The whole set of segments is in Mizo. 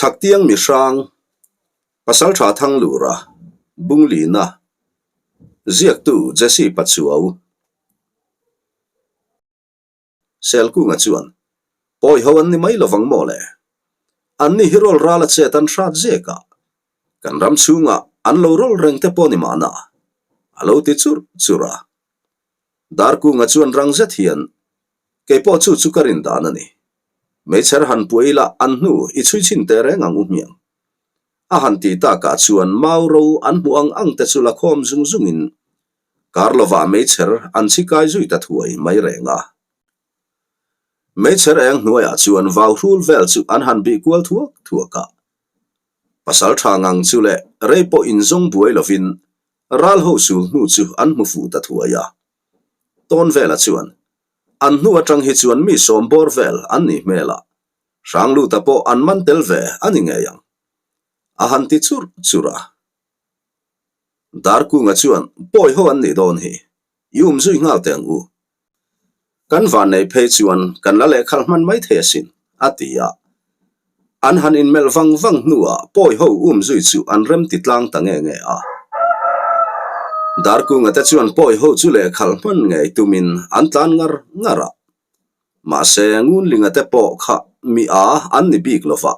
Chhaktiang mihrang, Pasaltha Thanglura, Bunglina, Ziaktu Jesse Pachuau. Selkunga chuan, Pawi ho an ni mai lovang maw le? Anni hi rawl ral a chet an hrat zek a, kan ram chhungah an lo rawl reng te pawh ni mahna, a lo ti churh churh a. Darkunga chuan rang zet hian, Kei pawh chu chu ka rin dan a ni. Meichher han puah ila an hnu i chhui chhin teh reng ang u hmiang. A han ti takah chuan mau ro an hmuh ang ang te chu la khawm zung zungin kar lovah meichher an chhi kai zui ta thuai mai reng a. Meichher eng hnuaiah chuan vau hrul vel chu an han bih kual thuak thuak a. Pasal tha ngang chu leh rei pawh inzawng buai lovin ral ho sul hnu chu an hmu fuh ta thuai a. Tawn vela chuan an hnu atang hi chuan mi sawm bawr vel an nih hmel a, Hrangluta pawh an man tel ve a ni ngei ang. A han ti churh churh a. Darkunga chuan pawi ho an nih dawn hi, i um zui nghal teh ang u. Kan vannei phei chuan kan la lehkhalh hman mai thei asin, a ti a. An han inmelh vang vang hnuah pawi ho um zui chu an rem ti tlang ta nge nge a. Darkunga te chuan pawi ho chu lehkhalh hman ngei tumin an tlan ngar ngar a. Mahse, Ngunlinga te pawh kha mi a an ni bik lo va.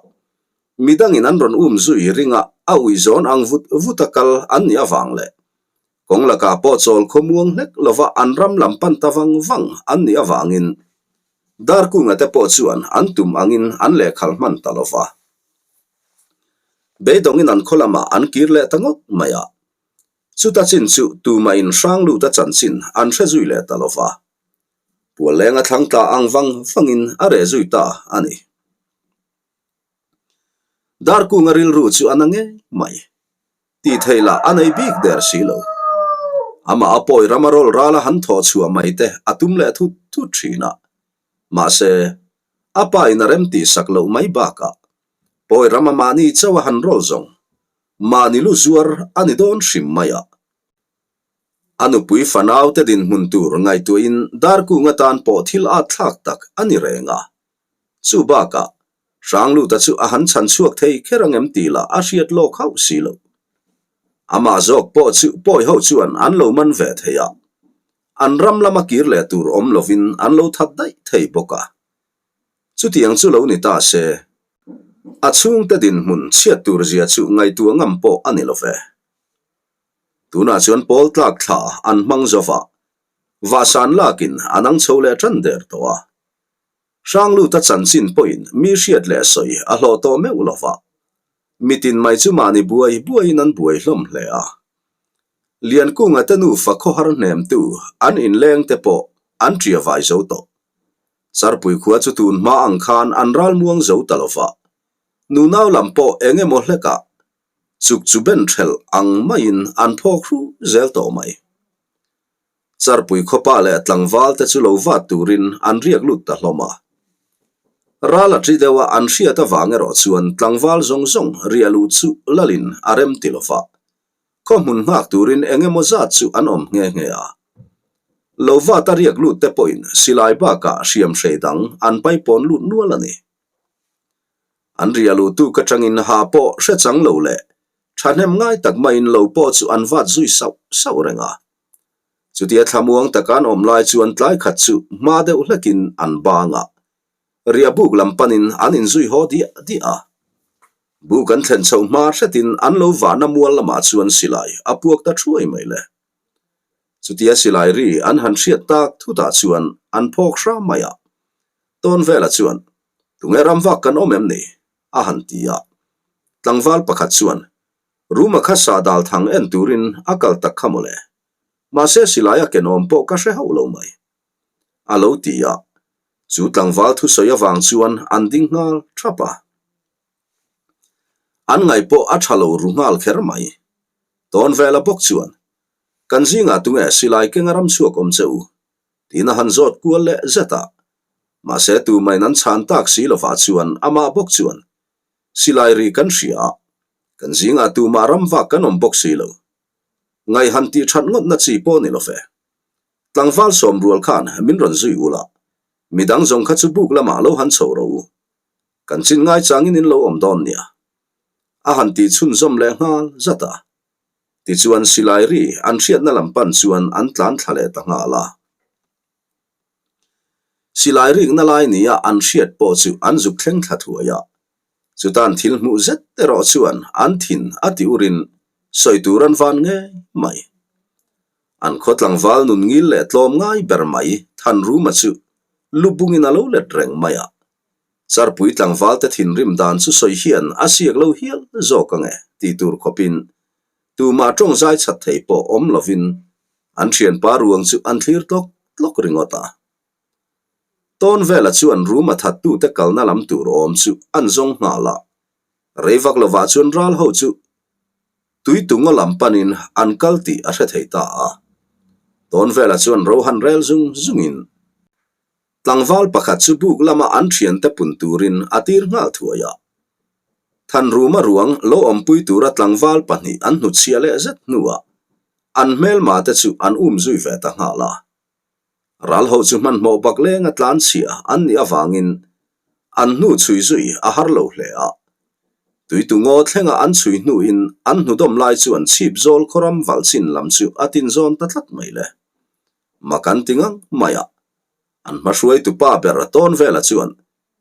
Midangin an rawn um zui ringa a ui zawn ang vut vuta kal an nih avang leh kawng lakah pawh chawl khawmuang hlek lova an ram lam pan ta vang vang an nih avangin Darkunga te pawh chuan an tum angin an lehkhalh hman ta lo va. Beidawngin an khaw lamah an kir leh ta ngawt mai a. Chuta chin chu tumahin Hrangluta chanchin an hre zui leh ta lo va. Puallenga thlang tla ang vang vangin a reh zui ta a ni. Darkunga rilru chu a na ngei mai. Tih theih lah a nei bik der si lo. Amah a pawi rama rawl rala han thawh chhuah mai te a tum leh thut thut thin a. Mahse, a pa in a rem tih sak loh mai bakah pawi rama mahni chauh a han rawl zawng mahni lu zuar a ni dawn hrim mai a. A nupui fanau te dinhmun tur ngaihtuahin Darkunga tan pawh thil at thlak tak a ni reng a. Chu bakah, Hrangluta chu a han chhan chhuak thei kher ang em tih lah a hriat lawk hauh si lo. Amah zawk pawh chu pawi ho chuan an lo man ve thei a, an ram lama kir leh tur awm lovin an lo that daih thei bawk a. Chutiang chu lo ni ta se, a chhungte dinhmun chhiat tur zia chu ngaihtuah ngam pawh a ni lo ve. Tunah chuan pawl tlak thla an hmang zo va, vahsan lakin an ang chho leh tan der tawh a. Hrangluta chanchin pawhin mi hriat leh sawi a hlawh tawh meuh lo va, mitin mai chu mahni buai buaiin an buai hlawm hle a. Liankunga te nufa khawhar hnemtu an inleng te pawh an ṭia vai zo tawh. Charpui khua chu tun hma ang khan an ralmuang zo ta lo va, nunau lam pawh eng emaw hlekah chuk chu ben ṭhelh ang maiin an phawk hru zel tawh mai. Charpui khawpa leh tlangval te chu lo vat turin an riak lut ta hlawm a. Ral a ṭi deuh a an hriat avang erawh chuan tlangval zawng zawng riah luh chu lalin a rem ti lova, khaw hmun nghak turin eng emaw zat chu an awm nghe nghe a. Lo vat a riak lut te pawhin silai bakah hriam hrei dang an paipawn lut nual a ni. An riah luh tuk atangin ha pawh hre chang lo leh thahnem ngai tak maiin lo pawh chu an vat zui sauh sauh reng a. Chutia thlamuang taka an awm lai chuan tlai khat chu hma deuh hlekin an bang a, riah buk lam panin an inzui haw diah diah a. Buk an thlen chhoh hma hretin an lo vahna mual lamah chuan silai a puak ta thuai mai le. Chutia silai ri an han hriat tak thutah chuan an phawk hram mai a. Tawn vela chuan, Tunge ram vak kan awm em ni? a han ti a. Tlangval pakhat chuan, Ruma kha sah dal thang en turin a kal tak kha mawle. Mahse silai a kenawm pawh ka hre hauh lo mai. A lo ti a. Chu tlangval thusawi avang chuan an ding nghal thap a. An ngaih pawh a tha lo ru nghal kher mai. Tawn vela bawk chuan, Kan zingah tunge silai kenga ram chhuak awm che u? Tiin a han zawt kual leh zet a. Mahse tumain an chhan tak si lovah chuan amah bawk chuan, Silai ri kan hria a, kan zingah tumah ram vak kan awm bawk si lo. Ngaih han tih that ngawtna chi pawh ni lo ve. Tlangval sawm rual khan min rawn zui ul a, midang zawng kha chu buk lamah lo han chho ro u. Kan chin ngai changin in lo awm dawn nia. A han tih chhunzawm leh nghal zat a. Tichuan silai ri an hriatna lam pan chuan an tlan thla leh ta nghal a. Silai rikna lai nia an hriat pawh chu an zuk thleng thla thuai a. Chutan thil hmuh zet erawh chuan an thin a ti urin sawi tur an van ngei mai. An khaw tlangval nun ngil leh tlawm ngai ber mai Thanruma chu lu bungin a lo let reng mai a. Charpui tlangvalte thinrim dan chu sawi hian a siak lo hial zawk ang e tih tur khawpin tumah tawng zai chat thei pawh awm lovin an thianpa ruang chu an thlir tlawk tlawk ringawt a. Tawn vela chuan room a thattute kalna lam tur awm chu an zawng nghal a, rei vak lovah chuan ral ho chu tui tunga lam panin an kal tih a hre thei ta a. Tawn vela chuan ro han rel zung zungin Tlangval pakhat chu buk lama an thiante pun turin a tir nghal thuai a. Thanruma ruang lo awmpui tura tlangval pahnih an hnutchhiah leh zet hnuah an hmelma te chu an um zui ve ta nghal a. Ral ho chu hmanhmawh bak lenga tlan chhia an nih avangin an hnu chhui zui a har lo hle a. Tuitu ngaw thlenga an chhui hnuin an hnudawm lai chuan chhip zawl khawram valh chin lam chu a tinzawn ta tlat mai le. Mak an ti ngang mai a. An hmahruaitu pa ber a tawn vela chuan,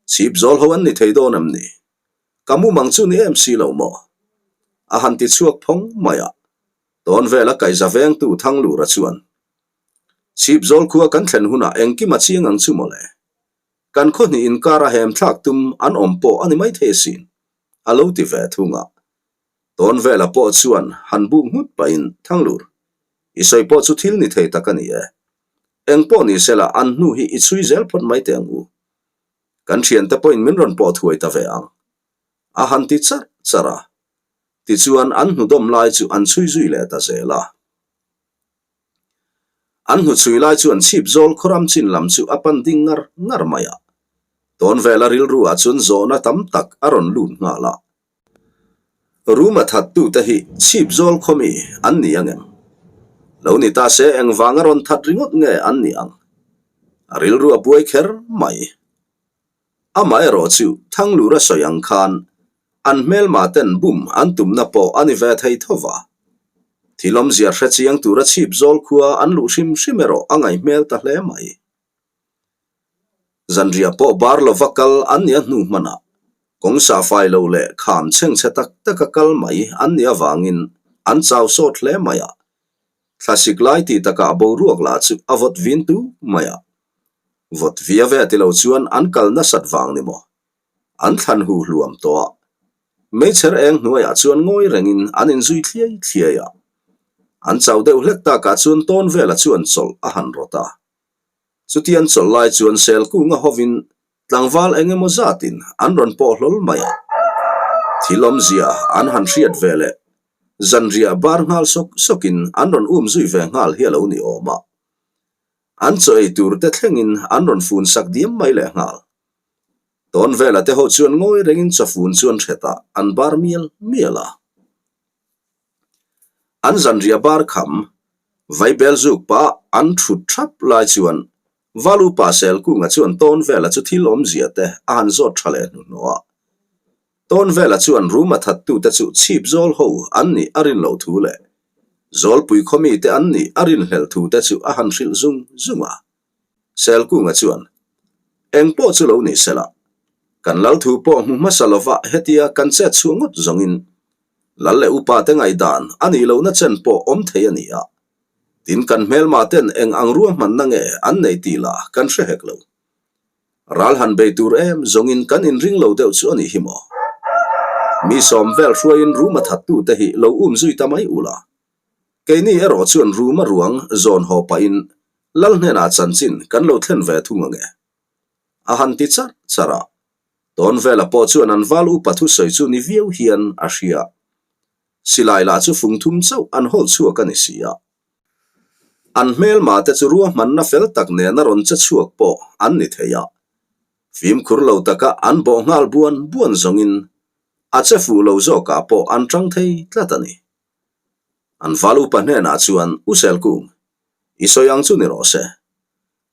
Chhip zawl ho an ni thei dawn em ni? Ka mumang chu ni em si lo maw? A han ti chhuak phawng mai a. Tawn vela kaihza vengtu Thanglura chuan, Chhip zawl khua kan thlen hunah engkim a chiang ang chu maw le? Kan khaw hnih inkar a hem thlak tum an awm pawh a ni maithei asin, a lo ti ve thung a. Tawn vela pawh chuan han buk nghut pahin, Thanglur, i sawi pawh chu thil ni thei tak a ni e. Eng pawh ni sela an hnu hi i chhui zel phawt mai teh ang u. Kan thiante pawhin min rawn pawh thuai ta ve ang. A han ti charh charh a. Tichuan an hnudawm lai chu an chhui zui leh ta zel a. An hnuchhui lai chuan chhip zawl khawram chin lam chu a pan ding ngar ngar mai a. Tawn vela rilru ah chuan zawhna tam tak a rawn lut nghal a. Room a that tute hi chhip zawl khaw mi an ni ang em? Lo ni ta se engvang a rawn that ringawt nge an ni ang? A rilru a buai kher mai. Amaherawh chu Thanglura sawi ang khan an hmelma ten bum an tumna pawh a ni ve thei tho va. Thil awmzia hre chiang tura chhip zawl khua an luh hrim hrim erawh a ngaih hmel ta hle mai. Zanriah pawh bar lova kal an nih a hnu hmanah kawng sahfai lo leh kham chhengchhe tak taka kal mai an nih avangin an chau sawt hle mai a. Thlasik lai tih takah boruak lah chu a vawt vin tu mai a. Vawt via ve ti lo chuan an kal nasat vang ni maw? An thlan hu hluam tawh a. Meichher eng hnuaiah chuan ngawi rengin an inzui thliai thliai a. An chau deuh hlek takah chuan tawn vela chuan chawlh a han rawt a. Chutian chawlh lai chuan sel kunga hovin tlangval eng emaw zatin an rawn pawh hlawl mai a. Thil awmzia an han hriat ve leh zanriah bar nghal sawk sawkin an rawn um zui ve nghal hi a lo ni awm a. An chaw ei tur te thlengin an rawn fun sak diam mai leh nghal. Tawn vela te ho chuan ngawi rengin chawfun chu an hret a, an bar mial mial a. An zanriah bar kham, vaibel zuk pah an thut thap lai chuan Valupa Selkunga chuan tawn vela chu thil awmzia te a han zawt tha leh hnuhnawh a. Tawn vela chuan room a thattute chu chhip zawl ho an nih a rin loh thu leh Zawlpui khaw mite an nih a rinhlelh thu te chu a han hrilh zung zung a. Selkunga chuan, Eng pawh chu lo ni sela, kan lal thu pawh hmu hmasa lova hetia kan chet chhuah ngawt zawngin lal leh upa te ngaihdan a nih lohna chen pawh awm thei a ni a. Tin kan hmelma ten eng ang ruahmanna nge an nei tih lah kan hre hek lo. Ral han bei tur em zawngin kan inring lo deuh chu a nih hi maw? Mi sawm vel hruaiin room a thattute hi lo um zui ta mai ula. Keini erawh chuan room a ruang zawn haw pahin lal hnenah chanchin kan lo thlen ve thung ange. A han ti charh charh a. Tawn vela pawh chuan an val upa thusawi chu ni viau hian a hria. Silai lah chu fung thum chauh an hawl chhuak a ni si a. An hmelma te chu ruahmanna fel tak nena rawn che chhuak pawh an ni thei a. Fimkhur lo taka an bawh nghal buan buan zawngin a che fuh lo zawkah pawh an tang thei tlat a ni. An val upa hnenah chuan U Selkung, i sawi ang chu ni rawh se.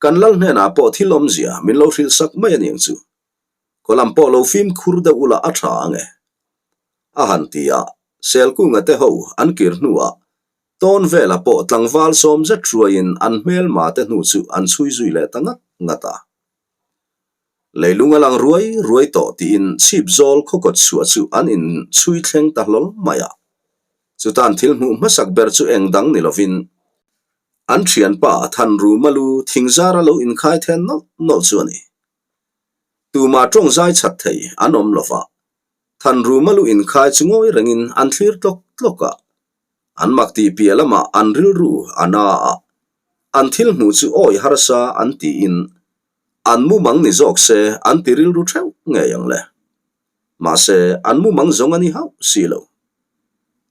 Kan lal hnenah pawh thil awmzia min lo hrilh sak mai a niang chu. Kawlam pawh lo fimkhur deuh ula a tha ang e. A han ti a, Selkunga te ho an kir hnuah tawn vela pawh tlangval sawm zet hruaiin an hmelma te hnu chu an chhui zui leh ta ngat ngat a. Leilung a lang ruai ruai tawh tiin chhip zawl khawkawt chhuah chu an in chhui thleng ta hlawl mai a. Chutan thil hmuh hmasak ber chu eng dang ni lovin an thianpa Thanruma lu thingzar a lo inkhai then nawlh nawlh chu a ni. Tumah tawng zai chat thei an awm lova, Thanruma lu inkhai chu ngawi rengin an thlir tlawk tlawk a. An mak tih piah lamah an rilru a na a, an thil hmuh chu awi harsa an tiin an mumang ni zawk se an ti rilru theuh ngei ang le. Mahse, an mumang zawng a ni hauh si lo.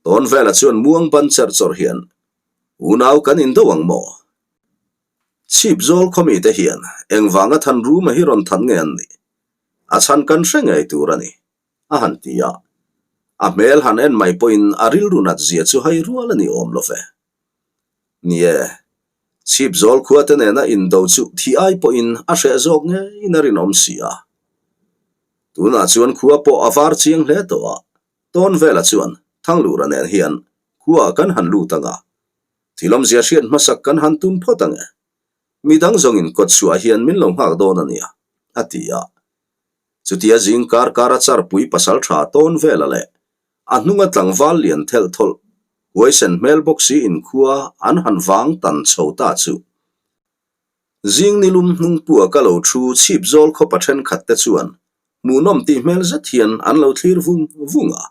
Tawn velah chuan muang ban cherh chawrh hian, Unau kan indo ang maw? Chhip zawl khawmite hian engvanga Thanruma hi rawn than nge an nih? A chhan kan hre ngei tur a ni, a han ti a. A hmel han en mai pawhin a rilru nat zia chu hai rual a ni awm lo ve. Ni e, chhip zawl khua te nena indo chu thi ai pawhin a hreh zawk ngeiin a rinawm si a. Tunah chuan khua pawh a var chiang hle tawh a, tawn velah chuan Thanglura nen hian khuaah kan han lut ang a, thil awmzia hriat hmasak kan han tum phawt ang e. Mi dang zawngin kawt chhuah hian min lo nghak dawn a nia, a ti a. Chutia zing kar kara charpui pasal tha tawn vela leh a hnunga tlangval lian thelh thawlh huaisen hmel bawk si inkhua an han vang tan chho ta chu. Zing nilum hnung pua ka lo thu chhip zawl khawpa thenkhat te chuan hmuhnawm tih hmel zet hian an lo thlir vung vung a.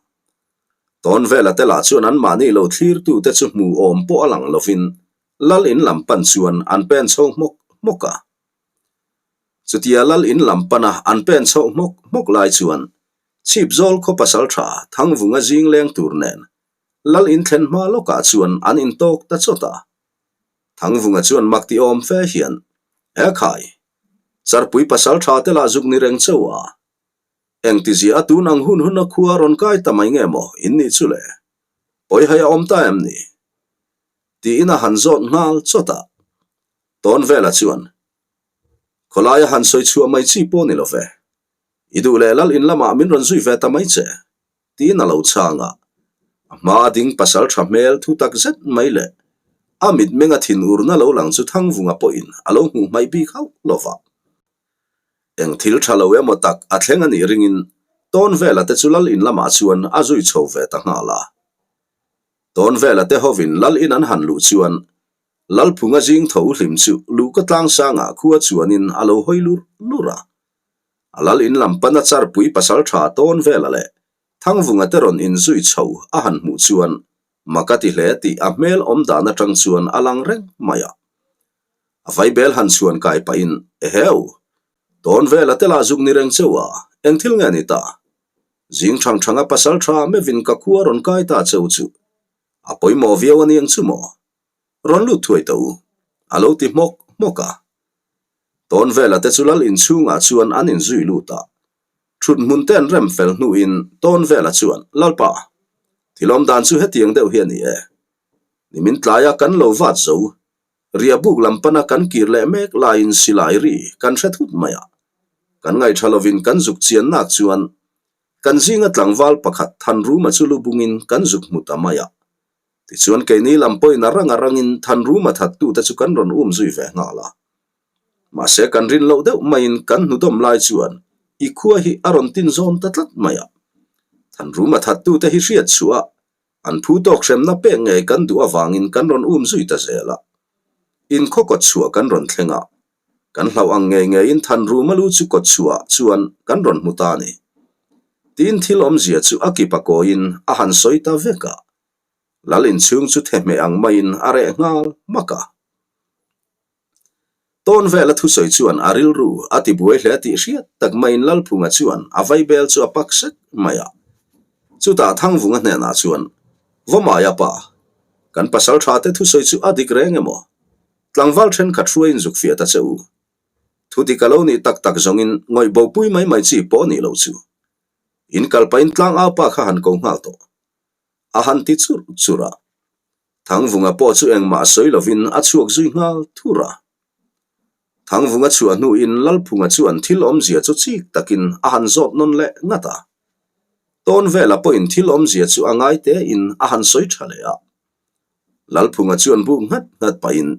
Tawn vela te lah chuan anmahni lo thlirtute chu hmuh awm pawh a lang lovin Lal in lam pan chuan an pen chho hmawk hmawk a. Chutia Lal in lam pana an pen chho hmawk hmawk lai chuan Chhip zawl khaw pasal tha Thangvunga zing leng tur nen Lal in thlen hma lawkah chuan an intawk ta chawt a. Thangvunga chuan mak ti awm fe hian, E khai! Charpui pasal tha te lah zuk ni reng chauh a. Engtizia a tun ang hun hun a khua rawn kai ta mai nge maw in nih chu le? Pawihai a awm ta em ni? Tiin a han zawt nghal chawt a. Tawn vela chuan, Khawlaia han sawi chhuah mai chi pawh ni lo ve. I duh leh lal in lamah min rawn zui ve ta mai che, tiin a lo chhang a. A hma a ding pasal tha hmel thu tak zet mai leh a mitmenga thinurna lo lang chu Thangvunga pawhin a lo hmuh hmaih bik hauh lo va. Eng thil tha lo emaw tak a thleng a nih ringin tawn vela te chu lal in lamah chuan a zui chho ve ta nghal a. Tawn vela te hovin lal in an han luh chuan Lalphunga zing tho hlim chu luhka tlang sangah khua chuanin a lo hawi lur lur a. A lal in lam pana charpui pasal tha tawn vela leh Thangvunga te rawn inzui chho a han hmuh chuan mak a ti hle tih a hmel awm dan atang chuan a lang reng mai a. A vaibel han chhuan kai pahin, Eheu! Tawn vela te lah zuk ni reng cheu a, eng thil nge ni ta? Zing thang thanga pasal tha mevin ka khua rawn kai ta cheu chu a pawimawh viau a ni ang chu maw? Rawn lut thuai ta u, a lo ti hmawk hmawk a. Tawn vela te chu lal inchhungah chuan an inzui lut a. Thut hmun te an rem fel hnuin tawn vela chuan, Lalpa, thil awm dan chu hetiang deuh hi a ni e. Nimin tlaia kan lo vat zo, riahbuk lam pana kan kir leh mek laiin silai ri kan hre thut mai a. Kan ngaihṭha lovin kan zuk chian nak chuan kan zinga tlangval pakhat Thanruma chu lu bungin kan zuk hmu ta mai a. Tichuan keini lam pawhin a rang a rangin Thanruma thattute chu kan rawn um zui ve nghal a. Mahse kan rin loh deuh maiin kan hnudawm lai chuan i khua hi a rawn tin zawn ta tlat mai a. Thanruma thattute hi hriat chhuah a, an phu tawk hremna pek ngei kan duh avangin kan rawn um zui ta zel a. In khaw kawt chhuah kan rawn thleng a, kan hlauh ang ngei ngeiin Thanruma lu chu kawt chhuah chuan kan rawn hmu ta a ni. Tiin thil awmzia chu a kip a kawiin a han sawi ta vek a. Lal inchhung chu thehmeh ang maiin a reh nghal hmak a. Tawn vela thusawi chuan a rilru a tibuai hle tih hriat tak maiin Lalphunga chuan a vaibel chu a pak sek mai a. Chutah Thangvunga hnenah chuan, Vawmaia pa, kan pasal tha te thusawi chu a dik reng emaw? Tlangval thenkhat hruaiin zuk fiah ta che u. Thu dik a lo nih tak tak zawngin ngawih bopui mai mai chi pawh nih loh chu. In kal pahin tlangau pa kha han ko nghal tawh. A han ti churh churh a. Thangvunga pawh chu engmah sawi lovin a chhuak zui nghal thur a. Thangvunga chhuah hnuin Lalphunga chuan thil awmzia chu chik takin a han zawt nawn leh ngat a. Tawnvela pawhin thil awmzia chu a ngai tein a han sawi tha leh a. Lalphunga chuan buk nghat nghat pahin,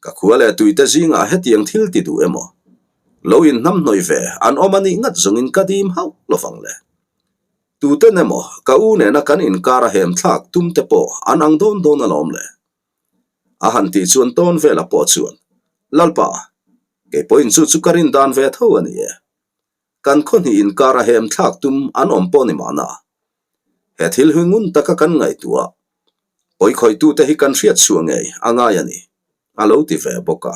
Ka khua leh tuite zingah hetiang thil ti duh emaw? Lo inhnamhnawih ve an awm a nih ngat zawngin ka dim hauh lovang le. Tuten emaw ka u nena kan inkar a hem thlak tum te pawh an ang dawn dawn alawm le. A han tih chuan Tawnvela pawh chuan, Lalpa, kei pawhin chu chu ka rin dan ve tho a ni e. Kan khaw hnih inkar a hem thlak tum an awm pawh ni mahna. He thil hi ngun taka kan ngaihtuah a, pawikhawitute hi kan hriat chhuah ngei a ngai a ni, a lo ti ve bawk a.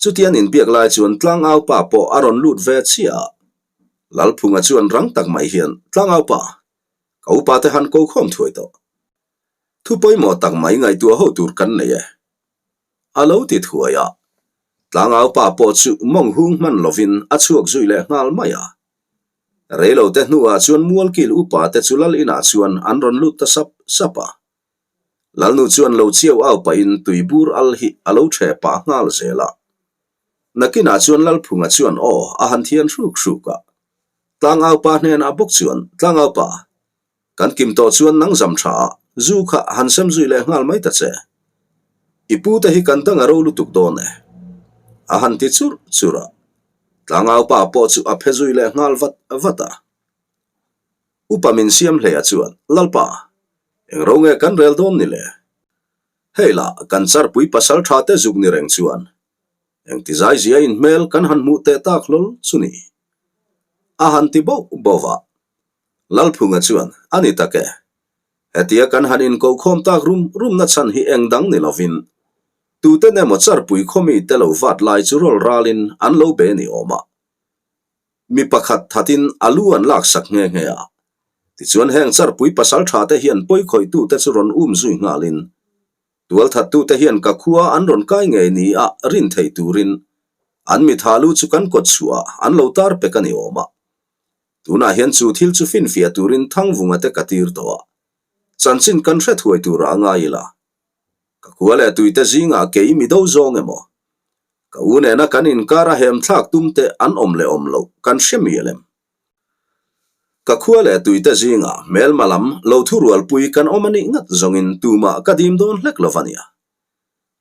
Chutian inbiak lai chuan Tlangaupa pawh a rawn lut ve chiah a. Lalphunga chuan rang tak mai hian, Tlangaupa, ka upate han ko khawm thuai tawh. Thu pawimawh tak mai ngaihtuah ho tur kan nei e. A lo ti thuai a. Tlangaupa pawh chu mawng hung hman lovin a chhuak zui leh nghal mai a. Reilote hnuah chuan Mualkil upa te chu lal inah chuan an rawn lut ta sap sap a. Lalnu chuan lo chiau au pahin tui bur al hi a lo ṭhe pah nghal zel a. Nakinah chuan Lalphunga chuan aw a han thian hruk hruk a. Tlangaupa hnenah bawk chuan, Tlangaupa, Kan kim tawh chuan nang zam tha a, zu kha han sem zui leh nghal mai ta che. I pu te hi kan dang a ro lutuk dawn e. A han ti churh churh a. Tlangau pa pawh chu a phe zui leh nghal vat vat a. Upa min siam hle a chuan, Lalpa, eng ro nge kan rel dawn ni le? Hei lah, kan charpui pasal tha te zuk ni reng chuan engti zai zia in hmel kan han hmuh teh tak hlawl chu ni. A han ti bauh bauh a. Lalphunga chuan, A ni tak e. Hetia kan han inkohkhawm tak rum rumna chhan hi eng dang ni lovin, tuten emaw charpui khawmi te lo vat lai chu rawl ralin an lo be ni awm a. Mi pakhat thatin a lu an laksak nghe nghe a. Tichuan heng charpui pasal tha te hian pawikhawih-tute chu rawn um zui nghalin, tualthattute hian ka khua an rawn kai ngei ni a rin theih turin an mitha lu chu kan kawt chhuah an lo tar pek a ni awm a. Tunah hian chu thil chu finfiah turin Thangvunga te ka tir tawh a, chanchin kan hre thuai turah a ngai ila. Ka khua leh tuite zingah kei mi do zawng emaw? Ka u nena kan inkar a hem thlak tum te an awm leh awm loh kan hre mial em? Ka khua leh tuite zingah hmelma lam lo thurualpui kan awm a nih ngat zawngin tumah ka dim dawn hlek lo va nia.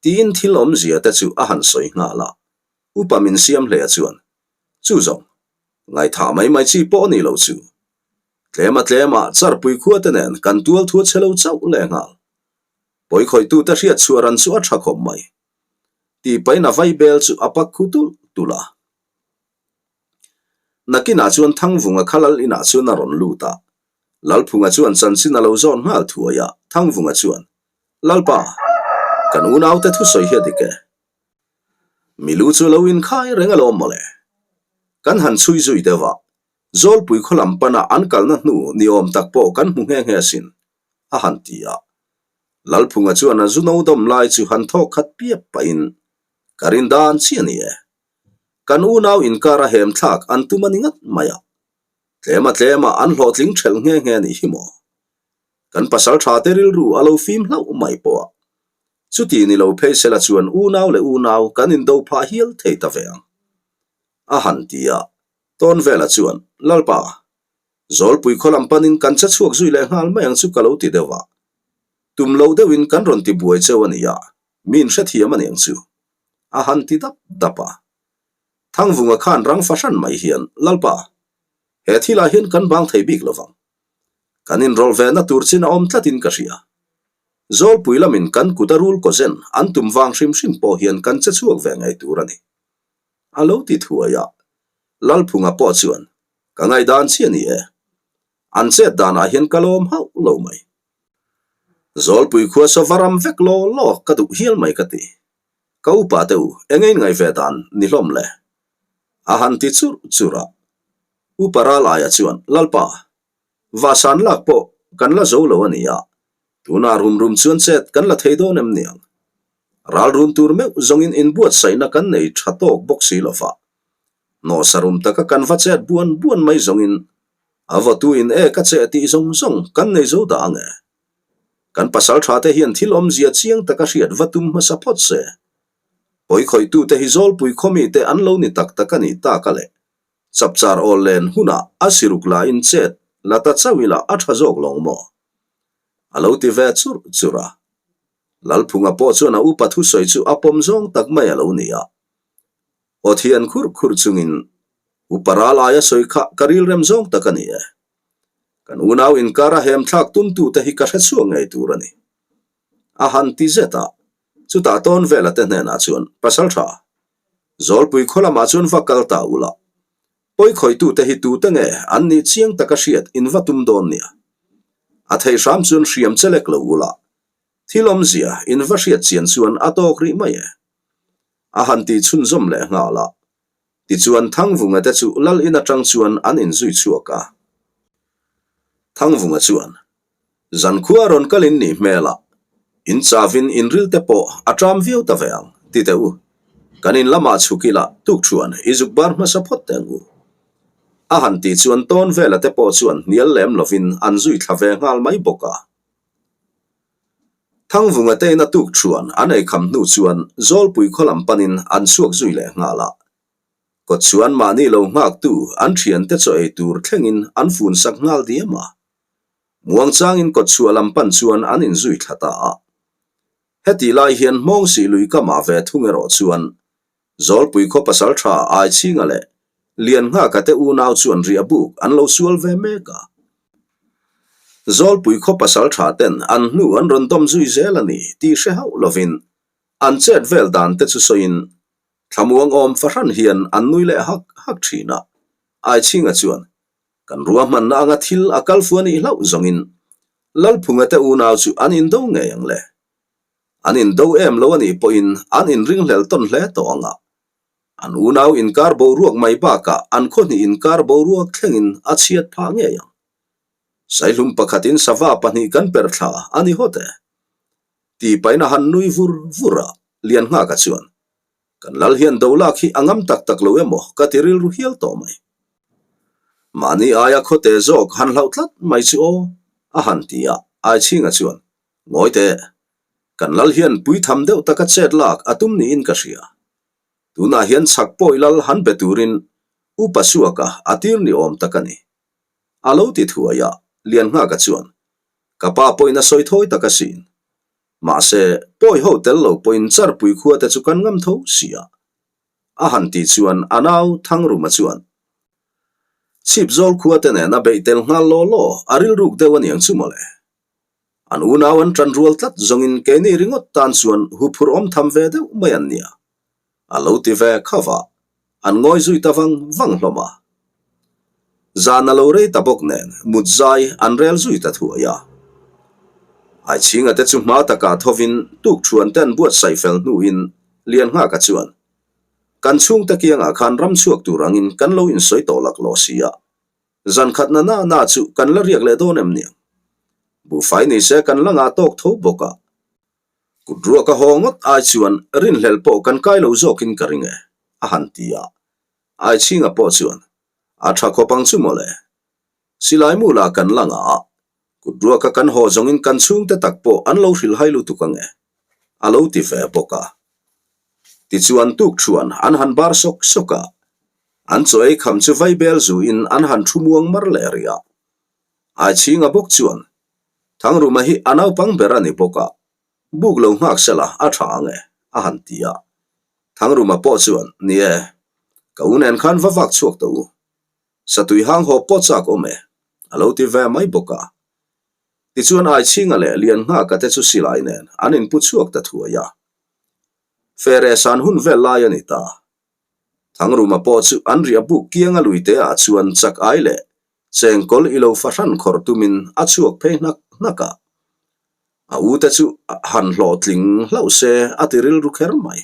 Tiin thil awmzia te chu a han sawi nghal a, upa min siam hle chuan, Chu zawng, Ngaithah mai mai chi pawh a nih loh chu. Tlema tlema charpui khua te nen kan tual thu a che lo chauh leh nghal. Pawikhawitute hriat chhuah ran chu a tha khawp mai. Tih pahin a vai bel chu a pak khu tulh tulh a. Nakinah chuan Thangvunga kha lal inah chuan a rawn lut a. Lalphunga chuan chanchin a lo zawn nghal thuai a, Thangvunga chuan, Lalpa, kan unaute thusawi hi a dik e. Milu chu lo inkhai reng alawm mawle. Kan han chhui zui deuh a, Zawlpui khaw lam pana an kalna hnu ni awm tak pawh kan hmu nghe nghe asin, a han ti a. Lalphunga chuan a zu no dawm lai chu han thawk khat piap pahin, Ka rin dan chiah a ni e. Kan unau inkar a hem thlak an tum a ni ngat mai a. Tlema tlema an hlawhtling ṭhelh nghe nghe a nih hi maw? Kan pasal tha te rilru a lo fim hlauh mai pawh a. Chuti ni lo phei sela chuan unau leh unau kan indo phah hial thei ta ve ang. A han ti a, Tawnvela chuan, Lalpa, Zawlpui khaw lam panin kan che chhuak zui leh nghal mai ang chu ka lo ti deuh a. Tum lo deuhin kan rawn ti buai cheu a nia, mi inhrethiam a ni ang chu. A han ti dap dap a. Thangvunga khan rang fahran mai hian, Lalpa, he thilah hian kan bang thei bik lovang. Kan inrawlh ve na tur chin a awm tlatin ka hria. Zawlpui lamin kan kut a rul kaw zen an tum vang hrim hrim pawh hian kan che chhuak ve ngei tur a ni. A lo ti thuai a, Lalphunga pawh chuan, Ka ngaihdan chi a ni e. An chet danah hian ka lawm hauh lo mai. Zawlpui khua saw va ram vek law law ka duh hial mai ka ti. Ka upa te u, eng ein ngaih ve dan ni hlawm le? A han ti churh churh a. Upa Ralaia chuan, Lalpa, Vahsan lak pawh kan la zo lo a ni a, tunah rum rum chuan chet kan la thei dawn em niang? Ral run tur meuh zawngin inbuatsaihna kan nei tha tawk bawk si lo va. Hnawhsa rum taka kan va chet buan buan mai zawngin a vawtu in e ka cheh tih zawng zawng kan nei zo dah ang e. Kan pasal tha te hian thil awmzia chiang taka hriat va tum hmasa phawt se. Pawikhawih tute hi Zawlpui khawmi te an lo ni tak tak a nih tak a le. Chapchar awl len hunah a siruk lain chet la ta chauh ila a tha zawk lawng maw? A lo ti ve churh churh a. Lalphunga pawh chuan a upa thusawi chu a pawm zawng tak mai a lo ni a. Aw thian khurh khurh chungin upa ral aia sawi kha ka rilrem zawng tak a ni e. Kan unau inkar a hem thlak tumtute hi ka hre chhuak ngei tur a ni. A han ti zet a, chutah tawn vela te hnenah chuan pasal tha Zawlpui khaw lamah chuan va kal ta ula, pawi khawitute hi tute nge an nih chiang taka hriat in va tum dawn nia. A thei hram chuan hriam che lek lo ula, thil awmzia in va hriat chian chuan a tawk rih mai e. A han tih chhunzawm leh nghal a. Tichuan Thangvunga te chu lal in atang chuan an inzui chhuak a. Thangvunga chuan, Zankhua rawn kal in nih hmel a, in chavin in ril te pawh a ṭam viau ta ve ang, ti teh u. Kan in lamah chhuk ila tukṭhuan i zuk bar hmasa phawt teh ang u. A han tih chuan tawn vela te pawh chuan hnial lem lovin an zui thla ve nghal mai bawk a. Thangvunga te ina tukṭhuan an ei kham hnu chuan Zawlpui khaw lam panin an chhuak zui leh nghal a. Kawt chuan mahni lo nghaktu an ṭhiante chaw ei tur thlengin an fun sak nghal diam a. Muangchangin kawtchhuah lam pan chuan an inzui thla ta a. Hetih lai hian Hmawngsih lui kamah ve thung erawh chuan Zawlpui khaw pasaltha Aichhinga leh Lianghaka te unau chuan riah buk an lo sual ve mek a. Zawlpui khaw pasaltha ten an hnu an rawn dawm zui zel a ni tih hre hauh lovin an chet vel dan te chu sawiin thlamuang awm fahran hian an nui leh hak hak thin a. Aichhinga chuan Kan ruahmanna anga thil a kal fu a nih hlauh zawngin Lalphunga te unau chu an indo ngei ang le. An indo em lo a nih pawhin an inringhlel tawn hle tawh ang a. An unau inkar boruak mai bakah an khawhnih inkar boruak thlengin a chhiat phah ngei ang. Saihlum pakhatin sava pahnih kan per thla a ni hawt e. Tih pahin a han nui vur vur a, Lianghaka chuan Kan lal hian do lak hi a ngam tak tak lo emaw ka ti rilru hial tawh mai. Mahni aia khawte zawk han hlauh tlat mai chu aw, a han ti a, Aichhinga chuan, Ngawi teh, kan lal hian puitham deuh taka chet lak a tum niin ka hria. Tunah hian chhak pawi lal han be turin Upa Suaka a tir ni awm tak a ni. A lo ti thuai a, Lianghaka chuan, Ka pa pawhin a sawi thawi tak asin. Mahse, pawi ho tel lo pawhin charpui khua te chu kan ngam tho si a. A han tih chuan a nau Thangruma chuan Chhipzawl khua te nen a beih tel nghal law law a rilruk deuh aniang chu mawle. An unau an tan rual tlat zawngin keini ringawt tan chuan huphurh awm tham ve deuh mai an nia. A lo ti ve kha va, an ngawi zui ta vang vang hlawm a. Zan a lo rei ta bawk nen mut zai an rel zui ta thuai a. Aichhinga te chu hma takah thovin tukthuan te an buatsaih fel hnuin Lianghaka chuan, Kan chhungte kiangah khan ram chhuak tur angin kan lo insawi tawh laklawh si a, zan khat na na na chu kan la riak leh dawn em niang? Buhfai ni se kan la ngah tawk tho bawk a. Kut ruak a haw ngawt ai chuan rinhlelh pawh kan kai lo zawkin ka ring e, a han ti a. Aichhinga pawh chuan, A tha khawp ang chu mawle. Silai mu lah kan la ngah a, kut ruaka kan haw zawngin kan chhungte tak pawh an lo hrilhhai lutuk ang e, a lo ti ve bawk a. Tichuan tukṭhuan an han bar sawk sawk a, an chaw ei kham chu vaibel zuin an han thu muang mar leh rih a. Aichhinga bawk chuan, Thangruma hi a naupang ber a ni bawk a, buk lo nghak sela a tha ang e, a han ti a. Thangruma pawh chuan, Ni e, ka u nen khan va vak chhuak tawh u. Satui hang haw pawh chak awm e, a lo ti ve mai bawk a. Tichuan Aichhinga leh Lianghaka te chu silai nen an inpu chhuak ta thuai a. Fere san hun vel lai a ni ta. Thangruma pawh chu an riah buk kianga luite ah chuan chak ai leh Chengkawl i lo fahran khawrh tumin a chhuak phei hnak hnak a. A u te chu han hlawhtling hlauh se a ti rilru kher mai.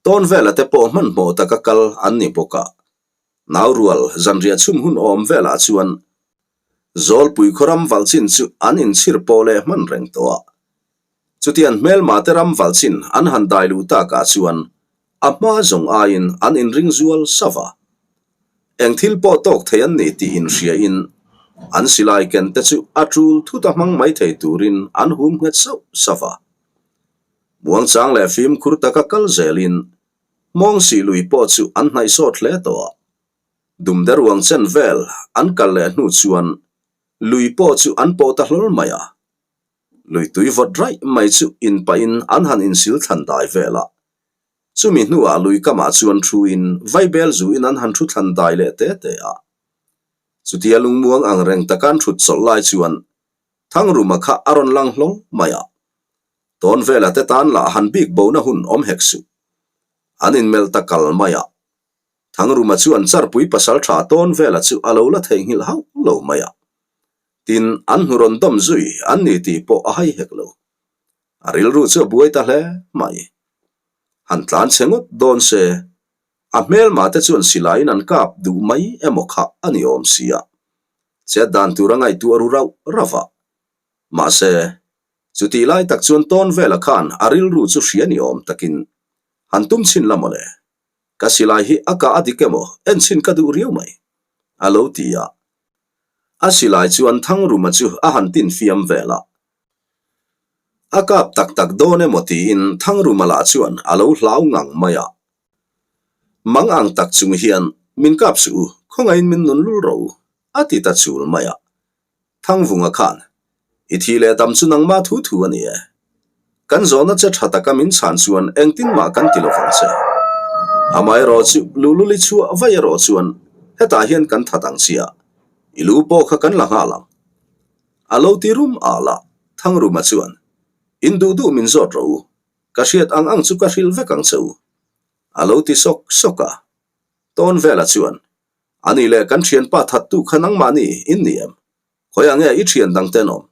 Tawn vela te pawh hmanhmawh taka kal an ni bawk a. Naurual zanriah chhum hun awm velah chuan Zawlpui khaw ram valh chin chu an inchhir pawh leh hman reng tawh a. Chutiang hmelma te ram valh chin an han dai luh takah chuan a hma zawng aiin an inring zual sauh a. Eng thil pawh tawk thei an ni tih inhriain an silai ken te chu a tul thut a hmang mai thei turin an hum nghet sauh sauh a. Muangchang leh fimkhur taka kal zelin. Hmawngsih lui pawh chu an hnaih sawt hle tawh a. Dumde ruang chen vel an kal leh hnu chuan lui pawh chu an pawh ta hlawl mai a. Lui tui vawt raih mai chu inpahin an han insil thlan dai vel a. Chumi hnuah lui kamah chuan thuin vaibel zuin an han thu thlan dai leh te te a. Chutia lungmuang ang reng taka an thut chawlh lai chuan Thangruma kha a rawn lang hlawl mai a. Tawn vela te tan lah han bik bona hun awm hek suh. An inmelh ta kal mai a. Thangruma chuan charpui pasal tha tawn vela chu a lo la theihnghilh hauh lo mai a. Tin, an hnu rawn dawm zui an ni tih pawh a hai hek lo. A rilru chu a buai ta hle mai. Han tlan chhe ngawt dawn se, a hmelma te chuan silaiin an kap duh mai emaw kha a ni awm si a. Chet dan tur a ngaihtuah ru rauh rauh a. Mahse, chutih lai tak chuan tawn vela khan a rilru chu hria ni awm takin han tum chhin la mawle. Ka silai hi a kah a dik emaw en chhin ka duh riau mai, a lo ti a. A silai chuan Thangruma chu a han tin fiam vel a. A kap tak tak dawn emaw tiin Thangruma lah chuan a lo hlau ngang mai a. Mang ang tak chung hian, Min kap suh u, khawngaihin min nun lul rawh u, a ti ta chul mai a. Thangvunga khan, I thi leh dam chu nangmah thu thu a ni e. Kan zawhna che tha taka min chhan chuan engtin mah kan ti lovang che. Amaherawh chu luhlul i chhuah vaih erawh chuan hetah hian kan that ang chia, i lu pawh kha kan la nghal ang. A lo ti rum al a, Thangruma chuan, In duh duh min zawt rawh u, ka hriat ang ang chu ka hrilh vek ang che u. A lo ti sawk sawk a. Tawnvela chuan, A nih leh kan thianpa thattu kha nangmahni in ni em? Khawiah nge i thian dang ten awm?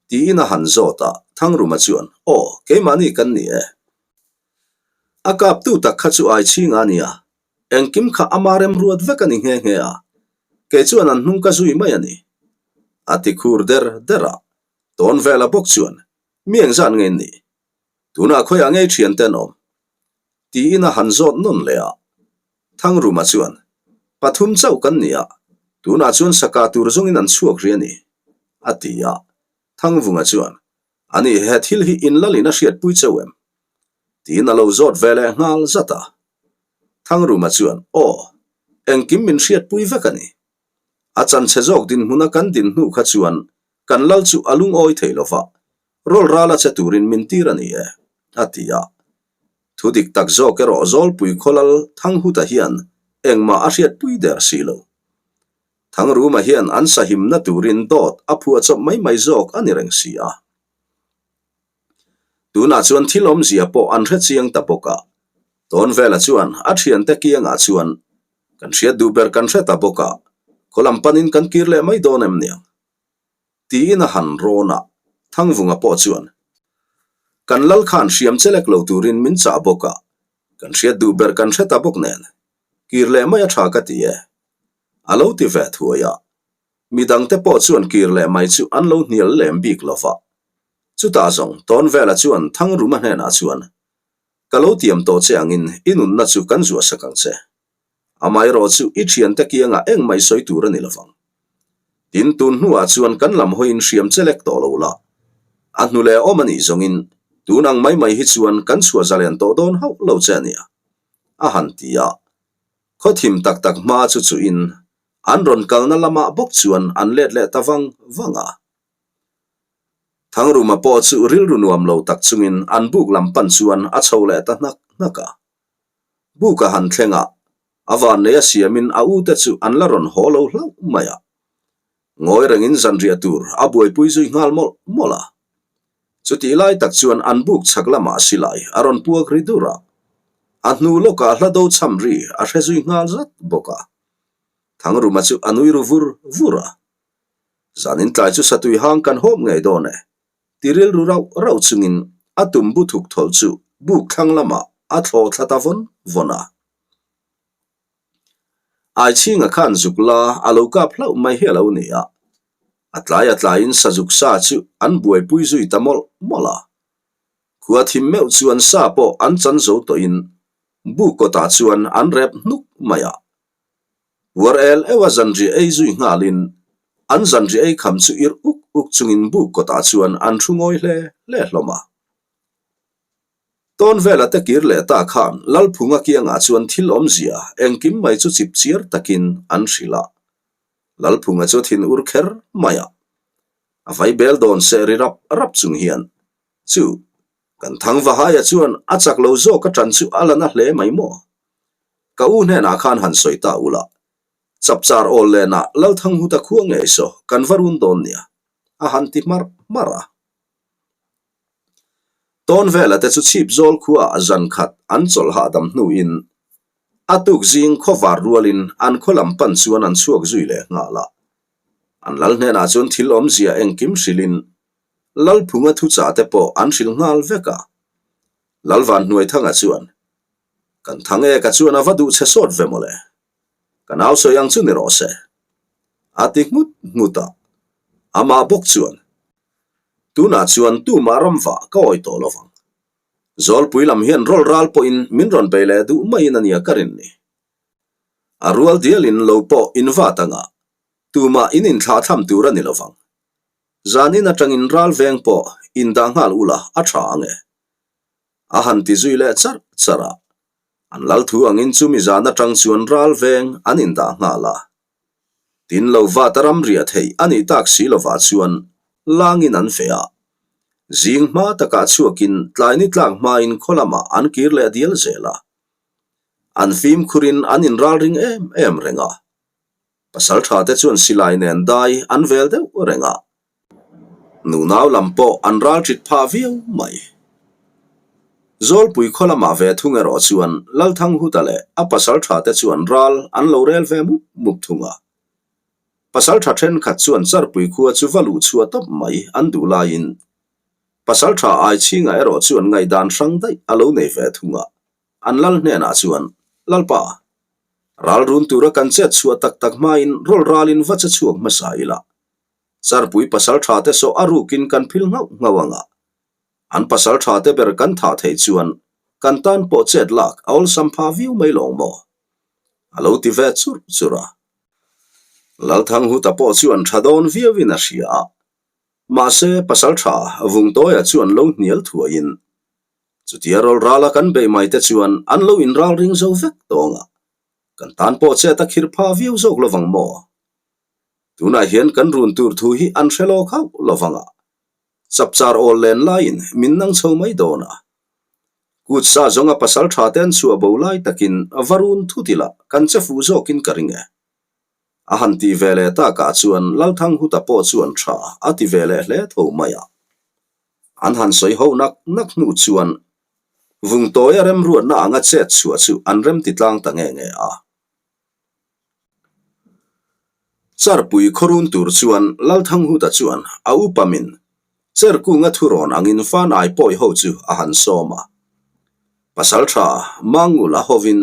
Tiin a han zawt a, Thangruma chuan, Aw, keimahni kan ni e. A kaptu tak kha chu ai chhing a nia, engkim kha ama remruat vek a ni nghe nghe a, kei chuan an hnung ka zui mai a ni. A ti khur der der a, Tawnvela bawk chuan, Mi engzat nge in nih? Tunah khawiah nge i thian ten awm? Tiin a han zawt nawn leh a. Thangruma chuan, Pathum chauh kan ni a, tunah chuan saka tur zawngin an chhuak ri a ni, a ti a. Thangvunga chuan, A ni, he thil hi inlalin a hriatpui chauh em? Tiin a lo zawt ve leh nghal zat a. Thangruma chuan, Aw, engkim min hriatpui vek a ni. A chanchhe zawk dinhmuna kan din hnu kha chuan kan lal chu a lungawi thei lo va, Rawl ral a che turin min tir a ni e, a ti a. Thu dik tak zawk erawh Zawlpui khawlal Thanghuta hian engmah a hriatpui der si lo. Thangruma hian an sahimna turin dawt a phuah chawp mai mai zawk a ni reng si a. Tunah chuan thil awmzia pawh an hre chiang ta bawk a. Tawnvela chuan a thiante kiangah chuan kan hriat duh ber kan hre ta bawk a, khaw lam panin kan kir leh mai dawn em niang? Tiin a han rawn a, Thangvunga pawh chuan, Kan lal khan hriam che lek lo turin min chah bawk a, kan hriat duh ber kan hre ta bawk nen, kir leh mai a tha ka ti e. A lo ti ve thuai a, midangte pawh chuan kir leh mai chu an lo hnial lem bik lo va. Chutah zawng Tawnvela chuan Thangruma hnenah chuan, Ka lo tiam tawh che angin i nunna chu kan zuahsak ang che. Amaherawh chu i thiante kiangah engmah i sawi tur a ni lovang. Tin, tun hnuah chuan kan lam hawiin hriam che lek tawh lo la. A hnu leh awm a nih zawngin tun ang mai mai hi chuan kan chhuah zalen tawh dawn hauh lo che a nia, a han ti a. Khaw thim tak tak hma chu chuhin an rawn kalna lamah bawk chuan an let leh ta vang vang a. Thangruma pawh chu rilru nuam lo tak chungin an buk lam pan chuan a chho leh ta hnak hnak a. Buk a han thleng a, a vannei a siamin a ute chu an la rawn haw lo hlauh mai a. Ngawi rengin zanriah tur a buaipui zui nghal mawlh mawlh a. Chutih lai tak chuan an buk chhak lamah silai a rawn puak ri dur a, a hnu lawkah hla do cham ri a hre zui nghal zat bawk a. Thangruma chu a nui ru vur vur a. Zanin tlai chu satui hang kan hawp ngei dawn e. Ti rilru rauh rauh chungin a tum bu thuk thawlh chu buk thlang lamah a thlaw thla ta vawn vawn a. Aichhinga khan zuk la a lo kap hlauh mai hi a lo ni a, a tlai a tlaiin sazuk sa chu an buaipui zui ta mawlh mawlh a. Khua thim meuh chuan sa pawh an chan zo tawhin buk kawtah chuan an rep hnuk mai a. Uar el eua zanriah ei zui nghalin an zanriah ei kham chu ir uk uk chungin buk kawtah chuan an thu ngawi hle hle hlawm a. Tawnvela te kir leh ta khan Lalphunga kiangah chuan thil awmzia engkim mai chu chip chiar takin an hrilh a. Lalphunga chu thin ur kher mai a. A vaibel dawn seh ri rap rap chung hian, Chu, kan Thangvahaia chuan a chak lo zawk a ṭan chu a la na hle mai maw? Ka u hnenah khan han sawi ta ula, Chapchar awl lenah Lalthanghuta khua ngei saw kan va run dawn nia, a han ti hmarh hmarh a. Tawn vela te chu chhip zawl khuaah zan khat an chawlh hahdam hnuin a tuk zing khawvar rualin an khaw lam pan chuan an chhuak zui leh nghal a. An lal hnenah chuan thil awmzia engkim hrilhin Lalphunga thuchah te pawh an hrilh nghal vek a. Lalvan Hnuaithanga chuan, Kan thang e ka chuan a va duh che sawt ve mawle. Ka nau sawi ang chu ni rawh se. A ti nghut nghut a. Amah bawk chuan, Tunah chuan tumah ramvah ka awi tawh lo vang. Zawlpui lam hian rawl ral pawhin min rawn bei leh duh maiin a nia ka rin ni. A rual dialin lo pawh in vat anga tumah in inthlahthlam tur a ni lo vang. Zanin atangin ral veng pawh indah nghal ula a tha ang e. A han ti zui leh charh charh a. An lal thu angin chumi zan atang chuan ral veng an indah nghal a. Tin lo vat a ram riah theih a nih tak si lovah chuan langin an feh a. Zing hma takah chhuakin tlai ni tlak hmain khaw lamah an kir leh dial zel a. An fimkhurin an inralring em em reng a. Pasal tha te chuan silai nen dai an vel deuh reng a. Nunau lam pawh an ral ṭit phah viau mai. Zawlpui khaw lamah ve thung erawh chuan Lalthanghuta leh a pasal tha te chuan ral an lo rel ve mup mup thung a. Pasal tha thenkhat chuan Charpui khua chu va luh chhuah tawp mai an duh laiin pasal tha Aichhinga erawh chuan ngaihdan hrang daih a lo nei ve thung a. An lal hnenah chuan, Lalpa, ral run tura kan chet chhuah tak tak hmain rawl ralin va che chhuak hmasa ila. Charpui pasal tha te saw a rukin kan phil nghauh nghauh ang a. An pasal tha te ber kan thah theih chuan kan tan pawh chet lak a awlsam pha viau mai lawng maw? A lo ti ve churh churh a. Lalthanghuta pawh chuan tha dawn viauin a hria a. Mahse, pasal tha Vungtawia chuan lo hnial thuaiin Chutia rawl rala kan beih mai te chuan an lo inralring zo vek tawng a, kan tan pawh chet a khirh phah viau zawk lovang maw? Tunah hian kan run tur thu hi an hre lawk hauh lovang a, chapchar awl len laiin min nang chho mai dawn a. Kut sa zawnga pasal tha te an chhuah bo lai takin va run thut ila kan che fuh zawkin ka ring e. A han ti ve leh takah chuan Lalthanghuta pawh chuan tha a ti ve leh hle tho mai a. An han sawi ho nak nak hnu chuan Vungtawia remruatna anga chet chhuah chu an remti tlang ta nge nge a. Charpui khawrun tur chuan Lalthanghuta chuan a upa min Cherkunga thurawn angin fan ai pawi ho chu a han sawm a. Pasaltha Mangula hovin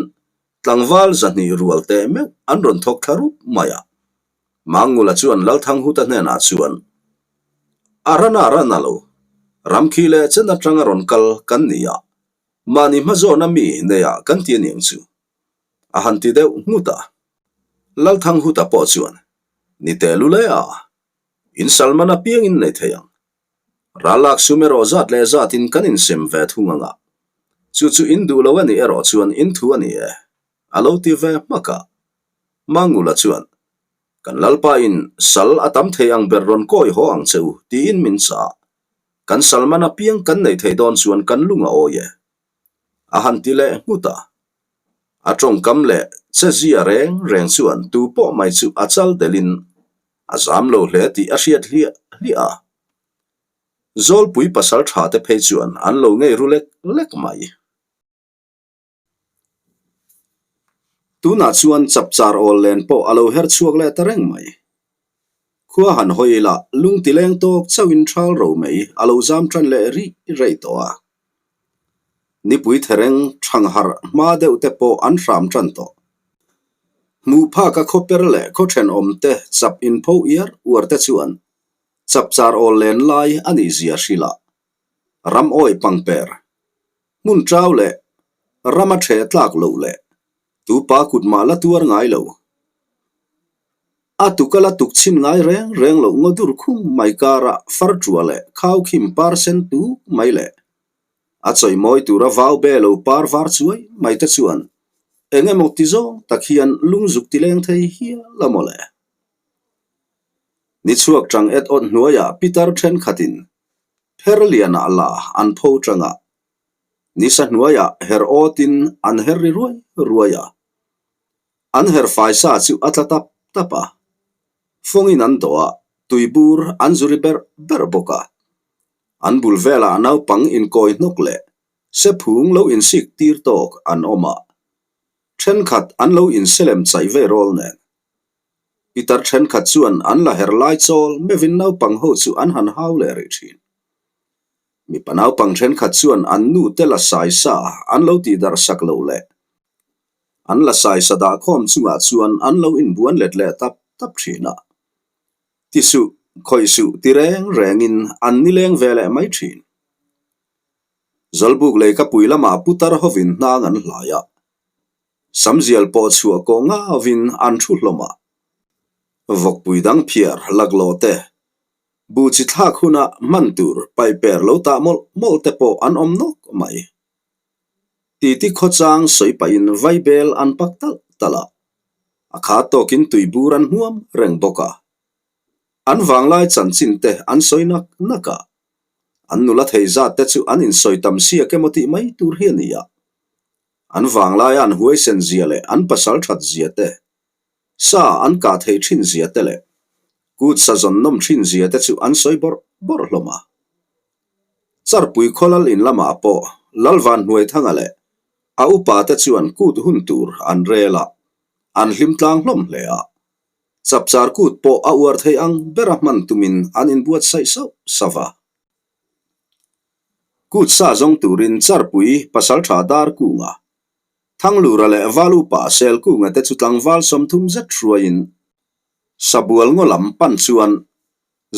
tlangval zahnih rual teh meuh an rawn thawk thla rup mai a. Mangula chuan Lalthanghuta hnenah chuan, A ran a ran a lo, ramkhi leh chen atanga rawn kal kan ni a, mahni hmazawna mi neiah kan ti aniang chu. A han ti deuh nghut a. Lalthanghuta pawh chuan, Ni teh lu le a, in Salman apiangin nei thei ang. Ral lak sum erawh zat leh zatin kan insem ve thung ang a, chu chu in duh lo a nih erawh chuan in thu a ni e, a lo ti ve hmak a. Mangula chuan, Kan Lalpa in sal a tam thei ang ber rawn kawi haw ang che u, tiin min chah a. Kan Salman apiang kan nei thei dawn chuan kan lung a awi e. A han ti leh nghut a. A tawngkam leh chezia reng reng chuan tu pawh mai chu a chal delhin a zam lo hle tih a hriat hliah hliah a. Zawlpui pasal tha te phei chuan an lo ngei ru lek lek mai. Tunah chuan chapchar awl len pawh a lo her chhuak leh ta reng mai. Khua han hawi ila lung ti leng tawk chauhin thal ro mai a lo zam tan leh rih rei tawh a. Nipui thereng thang harh hma deuh te pawh an hram tan tawh. Hmuh phaka khaw per leh khaw thenawm te chap inpho iar uar te chuan chapchar awl len lai a nih zia hrilh a, ram awi pangper Hmun chau leh ram a ṭheh tlak loh leh tupa kut mah la tuar ngai lo. A tuka la tuk chhin ngai reng reng loh ngaw dur khum mai karah far ṭua leh khau khim par sen tuk mai leh. A chawimawi tura vau be lo par var chuai mai te chuan eng emaw ti zawng tak hian lungzuk ti leng thei hial a mawle. Ni chhuak tang et awt hnuaiah pitar thenkhatin pher lianah la an pho tang a, nisa hnuaiah her awtin an her ri ruai ruai a. An her fai sa chu a tla tap tap a, fawngin an dawh a, tuibur an zu ri berh berh bawk a. An bul velah naupang inkawi hnawk leh sephung lo insik tir tawk an awm a, thenkhat an lo inselem chaih ve rawl nen. Pitar thenkhat chuan an la her lai chawl mevin naupang ho chu an han hau leh rih thin. Mipa naupang thenkhat chuan an nu te la sai sa an lo tihdarh sak lo leh an la sai sa dahkhawm chungah chuan an lo inbuan let leh tap tap thin a. Ti suh, khawih suh ti reng rengin an nileng ve leh mai thin. Zawlbuk lei ka pui lamah putar hovin hnang an hlai a, samzial pawh chhuah kawh ngauin an thu hlawm a. Vawkpui dang phiar laklawh te, buh chi thlak huna hman tur paiper lo tah mawlh mawlh te pawh an awm nawk mai. Titi khawchang sawi pahin vaibel an pak talh talh a, a kha tawkin tuibur an hmuam reng bawk a. An vanglai chanchin te an sawi nak nak a, an nula thei zat te chu an insawi tam siak emaw tih mai tur hi a ni a. An vanglaia an huaisen zia leh an pasal that zia te, sa an kah thei thin zia te leh kut sa zawn nawm thin zia te chu an sawi bawrh bawrh hlawm a. Charpui khawlal in lamah pawh Lalvanhnuaithanga leh A upa te chuan kut hun tur an rel a, an hlim tlang hlawm hle a. Chapchar kut pawh a uar thei ang bera hman tumin an inbuatsaih sauh sauh a. Kut sa zawng turin Charpui pasaltha dar kunga, Thanglura leh Val upa Sel kunga te chu tlangval 30 zet hruaiin Sabual ngaw lam pan chuan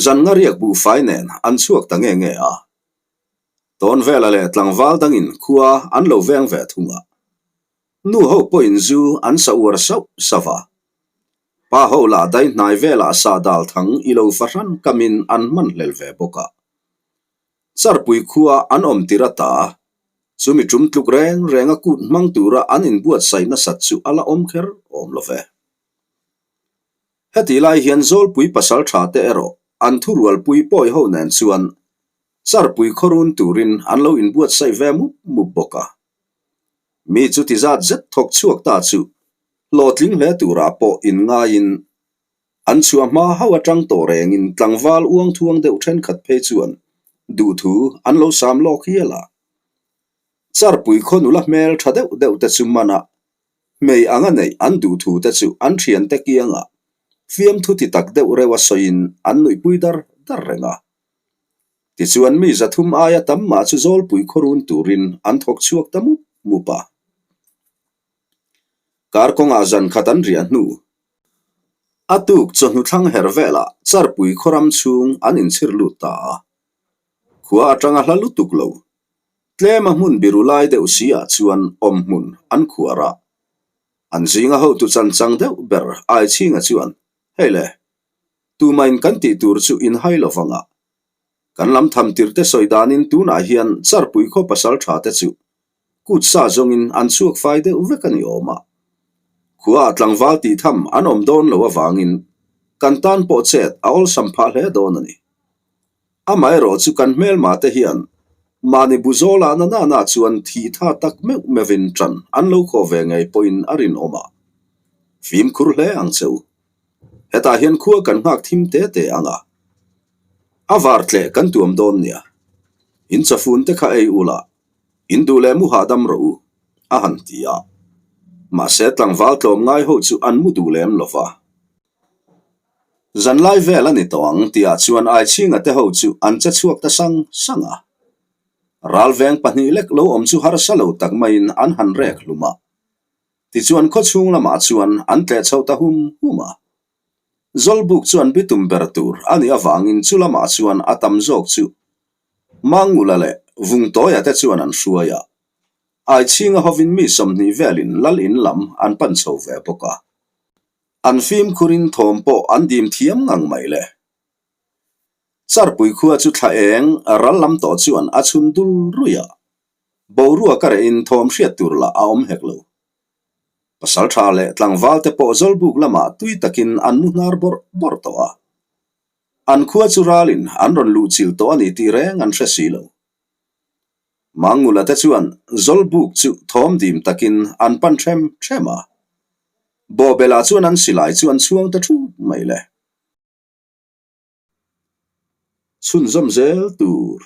zan nga riak buhfai nen an chhuak ta nge nge a. Tawnvela leh tlangval dangin khua an lo veng ve thung a. Nu ho pawhin zu an sa uar sauh sauh a. Pa ho lah dai hnai velah sa dal thang i lo fahran kamin an hman hlel ve bawk a. Charpui khua an awm tir ata chumi tum tluk reng reng a kut hmang tura an inbuatsaih nasat chu a la awm kher awm lo ve. Heti lai hian Zawlpui pasal tha te erawh an thurualpui pawi ho nen chuan Charpui khawrun turin an lo inbuatsaih ve mup mup bawk a. Mi chuti zat zet thawk chhuak ta chu hlawhtling hle turah pawh inngaiin an chhuah hma hauh atang tawh rengin tlangval uang thuang deuh thenkhat phei chuan duhthu an lo sam lawk hial a. Charpui khaw nula hmel tha deuh deuh te chu mana Hmei anga neih an duh thu te chu an thiante kiangah fiamthu ti tak deuh reuh a sawiin an nuihpui dar dar reng a. Tichuan mi 300 aia tam mah chu Zawlpui khawrun turin an thawk chhuak ta mup mup a. Kar kawngah zan khat an riah hnu. A tuk chawhnu thlang her velah Charpui khawram chhung an inchhir lut ta a. Khua atanga hla lutuk lo. Tlema hmun biru lai deuh si ah chuan awm hmun an khuar a. An zinga hotu chanchang deuh ber Aichhinga chuan, Hei le, tumain kan tih tur chu in hai lo vang a. Kan lam tham tirte sawi danin tunah hian Charpui khaw pasal tha te chu kut sa zawngin an chhuak fai deuh vek a ni awm a. Khua ah tlangval tih tham an awm dawn lo avangin kan tan pawh chet a awlsam phah hle dawn a ni. Amaherawh chu kan hmelma te hian mahni bu zawlah na nana chuan thih tha tak meuh meuhin ṭan an lo khawh ve ngei pawhin a rinawm a. Fimkhur hle ang che u. Hetah hian khua kan nghak thim te te ang a. A var tleh kan tuam dawn nia. In chafun te kha ei ula, in duh leh mu hahdam rawh u, a han ti a. Mahse tlangval tlawm ngai ho chu an mu duh lem lo va. Zanlai vel a ni tawh ang tihah chuan Aichhinga te ho chu an che chhuak ta sang sang a. Ralveng pahnih lek lo awm chu harsa lo tak maiin an han rek hlum a. Tichuan khawchhung lamah chuan an tleh chho ta hum hum a. Zawlbuk chuan bitum ber tur a nih avangin chu lamah chuan a tam zawk chu Mangula leh Vungtawia te chuan an hruai a. Aichhinga hovin mi 20 velin lal in lam an pan chho ve bawk a. An fimkhurin thawm pawh an dim thiam ngang mai le. Charpui khua chu thla eng ral lam tawh chuan a chhun dul ruih a. Boruak a rehin thawm hriat tur lah a awm hek lo. Pasalṭha leh tlangval te pawh Zawlbuk lamah tui takin an mu hnar bawrh bawrh tawh a. An khua chu ralin an rawn luhchilh tawh a ni tih reng an hre si lo. Mangula te chuan Zawlbuk chu thawm dim takin an pan ṭhem ṭhem a. Bawhbel-ah chuan an silai chu an chhuang ta ṭhup mai le. Chhunzawm zel tur.